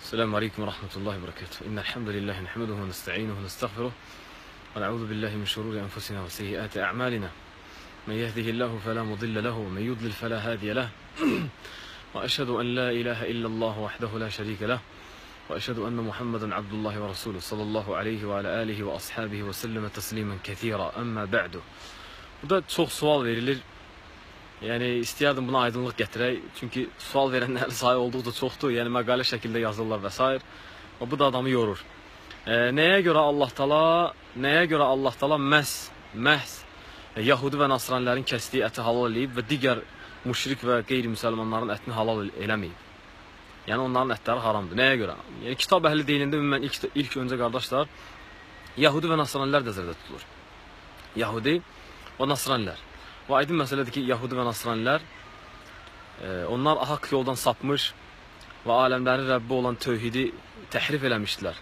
السلام عليكم ورحمة الله وبركاته. إن الحمد لله نحمده ونستعينه ونستغفره ونعوذ بالله من شرور أنفسنا وسيئات أعمالنا. من يهده الله فلا مضل له ومن يضلل فلا هادي له. وأشهد أن لا إله إلا الله وحده لا شريك له، وأشهد أن محمدا عبد الله ورسوله صلى الله عليه وعلى آله وأصحابه وسلم تسليما كثيرا. أما بعد. Burada çox sual verilir. Yəni istəyərdim buna aydınlıq gətirək. Çünki sual verənlərin sayı olduqca çoxdur. Yəni məqalə şəkildə yazırlar və s. Bu da adamı yorur. Nəyə görə Allah Taala, nəyə görə Allah Taala məhz Yahudi və Nasranilərin kəsdiyi əti halal eləyib və digər müşrik və qeyri-müsəlmanların ətini halal eləməyib? Yəni onların ətləri haramdır. Nəyə görə? Yəni kitab əhli dinində ümumən ilk öncə qardaşlar Yahudi və Nasranilər nəzərdə tutulur. Yahudi və Nasranilər. Və aydın məsələdir ki, Yahudi və Nasranilər onlar haqq yoldan sapmış və aləmlərin Rəbbi olan tövhidi təhrif eləmişdilər.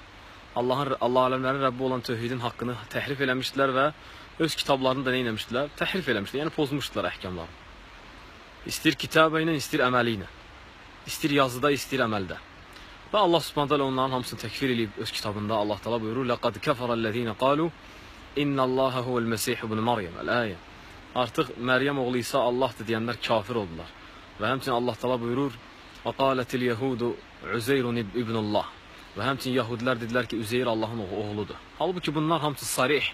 Allah aləmlərin Rəbbi olan tövhidin haqqını təhrif eləmişdilər və öz kitablarını da nə eləmişdilər? Təhrif eləmişdilər, yəni pozmuşdular əhkamlarını. İstəyir kitabə ilə, istəyir əməli ilə. İstəyir yazıda, istəyir əməldə. Və Allah Subhanahu taala onların hamısını təkfir eləyib öz kitabında. Allah Taala buyurur: "Laqad kafara-llezina qalu innallaha huvel-Mesih ibn Maryam." Əl-ayə. Artıq Məryəm oğlu İsa Allahdır deyənlər kafir oldular. Və həmçinin Allah Taala buyurur: "Və qalatil-yehudu Uzeyrun ibnullah." Və həmçinin yahudilər dedilər ki, Üzeyr Allahın oğludur. Halbuki bunlar hamısı sarih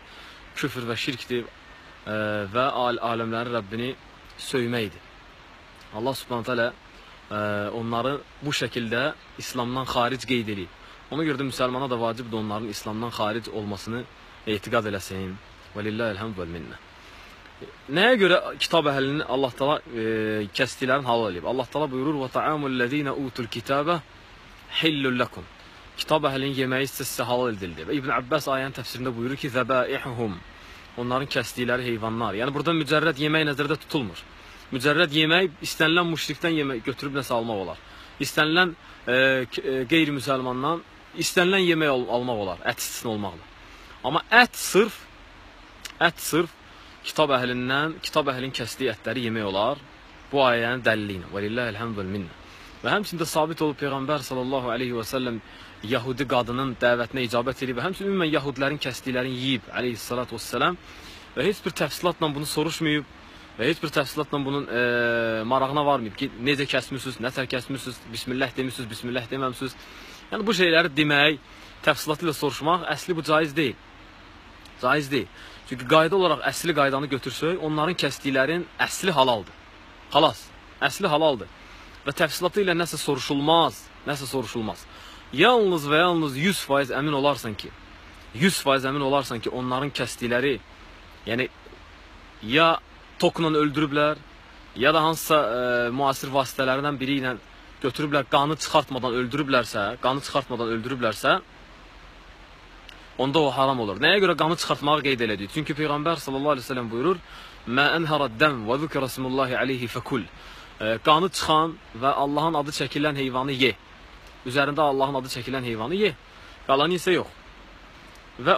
küfr və şirkdir və aləmlərin Rəbbini söyməkdir. Allah Subhanahu taala onları bu şəkildə İslamdan xaric qeyd eləyib. Ona görə də müsəlmana da vacibdir onların İslamdan xaric olmasını etiqad eləsin. Və lillahil-hamd vəl-minnə. Nəyə görə kitab əhlinin Allah Taala kəsdiklərini halal eləyib? Allah Taala buyurur: "Və ta'amul-lezina utul kitaba hillul lekum." Kitab əhlinin yeməyi sizə halal edildi. Və İbn Abbas ayənin təfsirində buyurur ki, "Zəbaihum." Onların kəsdikləri heyvanlar. Yəni burada mücərrəd yemək nəzərdə tutulmur. Mücərrəd yemək istənilən müşrikdən yemək götürüb nəsə almaq olar. İstənilən qeyri-müsəlmandan istənilən yemək almaq olar, ət istisna olmaqla. Amma ət sırf kitab əhlindən, kitab əhlinin kəsdiyi ətləri yemək olar. Bu ayənin dəlili ilə. Və lillahil-hamd vəl-minnə. Və həmçinin də sabit olub Peyğəmbər sallallahu aleyhi və səlləm Yahudi qadının dəvətinə icabət edib və həmçinin ümumən Yahudilərin kəsdiklərini yeyib aleyhissalatu vesselam və heç bir təfsilatla bunu soruşmayıb və heç bir təfsilatla bunun marağına varmayıb ki, necə kəsmişsiniz, nətər kəsmişsiniz, bismillah demişsiniz, bismillah deməmişsiniz. Yəni bu şeyləri demək, təfsilatı ilə soruşmaq əsli bu caiz deyil. Caiz deyil. Çünki qayda olaraq əsli qaydanı götürsək, onların kəsdiklərinin əsli halaldır. Xalas, əsli halaldır. Və təfsilatı ilə nəsə soruşulmaz, nəsə soruşulmaz. Yalnız və yalnız 100% əmin olarsan ki, 100% əmin olarsan ki, onların kəsdikləri, yəni ya tokla öldürüblər, ya da hansısa müasir vasitələrindən biri ilə götürüblər, qanı çıxartmadan öldürüblərsə, onda o haram olur. Nəyə görə qanı çıxartmağı qeyd elədik? Çünki Peyğəmbər sallallahu aleyhi ve sellem buyurur: "Mə enhara-d-dəm və zükra smullahi aleyhi fəkul." Qanı çıxan və Allahın adı çəkilən heyvanı ye. Üzərində Allahın adı çəkilən heyvanı ye. Qalanı isə yox. Və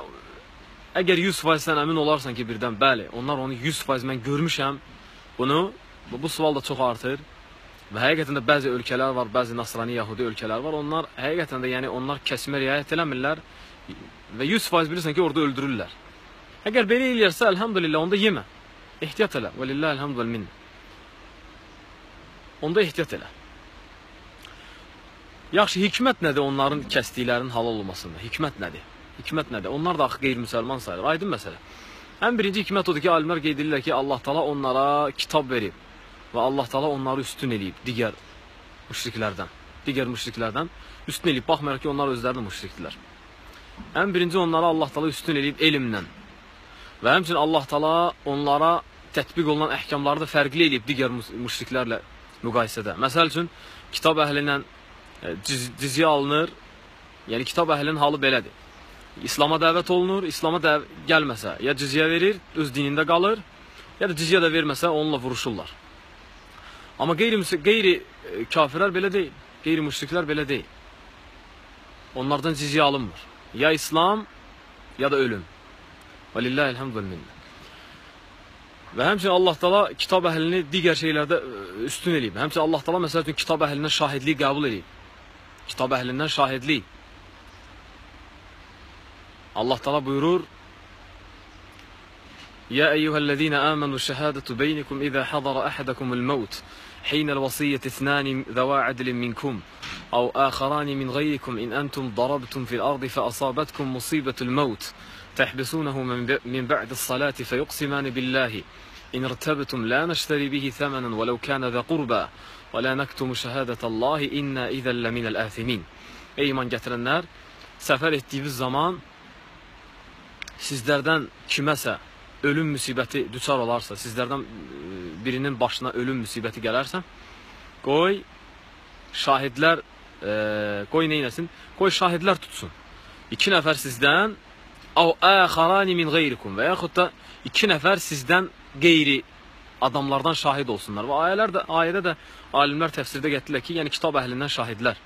əgər 100% sən əmin olarsan ki, birdən, bəli, onlar onu 100% mən görmüşəm, bunu, bu sual da çox artır. Və həqiqətən də bəzi ölkələr var, bəzi Nasrani, Yahudi ölkələr var. Onlar həqiqətən də, yəni onlar kəsimə riayət eləmirlər və 100% bilirsən ki, orada öldürürlər. Əgər belə eləyərsə, əlhəmdülillah, onda yemə. Ehtiyat elə. Və lillahil-hamd vəl-minnə. Onda ehtiyat elə. Yaxşı, hikmət nədir onların kəsdiklərinin halal olmasında? Hikmət nədir? Hikmət nədir? Onlar da axı qeyri-müsəlman sayılır. Aydın məsələ. Ən birinci hikmət odur ki, alimlər qeyd edirlər ki, Allah Taala onlara kitab verib və Allah Taala onları üstün eləyib digər müşriklərdən. Digər müşriklərdən üstün eləyib. Baxmayaraq ki, onlar özləri də müşrikdirlər. Ən birinci onlara Allah Taala üstün eləyib elmlə. Və həmçinin Allah Taala onlara tətbiq olunan əhkamları da fərqli eləyib digər müşriklərlə müqayisədə. Məsəl üçün, kitab əhlindən cizyə alınır. Yəni, kitab əhlinin halı belədir. İslama dəvət olunur, İslama gəlməsə ya cizyə verir, öz dinində qalır, ya da cizyə də verməsə onunla vuruşurlar. Amma qeyri kafirlər belə deyil, qeyri-müşriklər belə deyil. Onlardan cizyə alınmır. Ya İslam, ya da ölüm. Və lillahil-hamd vəl-minnə. Və həmçinin Allah Taala kitab əhlini digər şeylərdə üstün eləyib. Həmçinin Allah Taala məsəl üçün kitab əhlindən şahidlik qəbul eləyib. Kitab əhlindən şahidlik. Allah Teala buyurur: Ya eyyuhellezine amenu şehadatu beynikum iza hadara ahadakumul maut hina'l vasiyyeti ithnani zawa adlin minkum aw akharani min ghayrikum in entum darabtum fil ardi fa asabatkum musibetul maut tahbisunahu min ba'di's salati feyuqsimani billahi in irtabtum la nashtari bihi thamanan walau kana za qurba ve la naktumu şehadetallahi inna izen leminel athimin. Ey iman gətirənlər, səfər etdiyiniz zaman sizlərdən kiməsə ölüm müsibəti düçar olarsa, sizlərdən birinin başına ölüm müsibəti gələrsə, qoy şahidlər, qoy neynəsin? Qoy şahidlər tutsun. 2 nəfər sizdən, av axarani min qeyrikum və yaxud da 2 nəfər sizdən qeyri adamlardan şahid olsunlar. Və ayələr də, ayədə də alimlər təfsirdə gətirirlər ki, yəni kitab əhlindən şahidlər.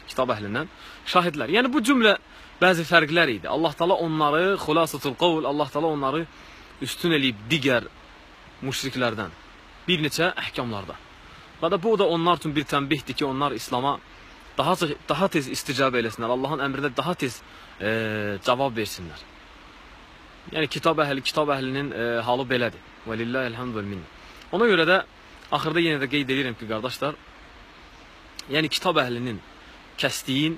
Kitab əhlindən şahidlər. Yəni bu cümlə bəzi fərqlər idi. Allah Teala onları, xülasatul qavl, Allah Teala onları üstün eləyib digər müşriklərdən bir neçə əhkamlarda. Və də bu da onlar üçün bir tənbihdir ki, onlar İslam'a daha tez isticabə eləsinlər, Allahın əmrinə daha tez cavab versinlər. Yəni kitab əhli, kitab əhlinin halı belədir. Və lillahil hamd vəl minnə. Ona görə də axırda yenə də qeyd edirəm ki, qardaşlar, yəni kitab əhlinin kəsdiyin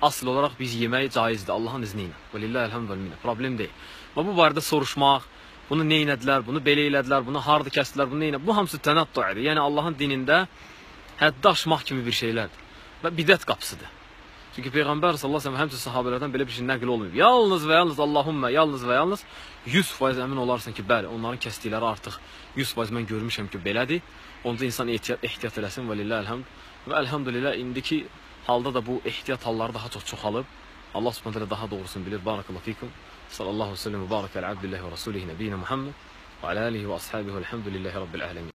asıl olaraq biz yemək caizdir Allahın izni ilə. Və lillahil hamd vəl minnə. Problem deyil. Və bu barədə soruşmaq, bunu nə elədilər, bunu belə elədilər, bunu harda kəsdilər, bunu nə elədilər, bu hamısı tənattu idi. Yəni Allahın dinində həddi aşmaq kimi bir şeylərdir və bidət qapısıdır. Çünki Peyğəmbər sallallahu əleyhi və səlləm həmçinin sahabelərdən belə bir şey nəql olmayıb. Yalnız və yalnız Allahümmə, yalnız və yalnız 100% əmin olarsan ki, bəli, onların kəsdikləri artıq 100% mən görmüşəm ki, belədir. Onda insan ehtiyat eləsin və lillahil hamd. Və elhamdülillah indiki halda da bu ehtiyat halları daha çox çoxalıb. Allah subhanahu taala daha doğrusunu bilir. Barakallahu fikum. Sallallahu əleyhi və səlləm və baraka ala abdillahi və rasulihi nəbiyina Muhammed və ala alihi və ashabihi velhamdülillahi rabbil alamin.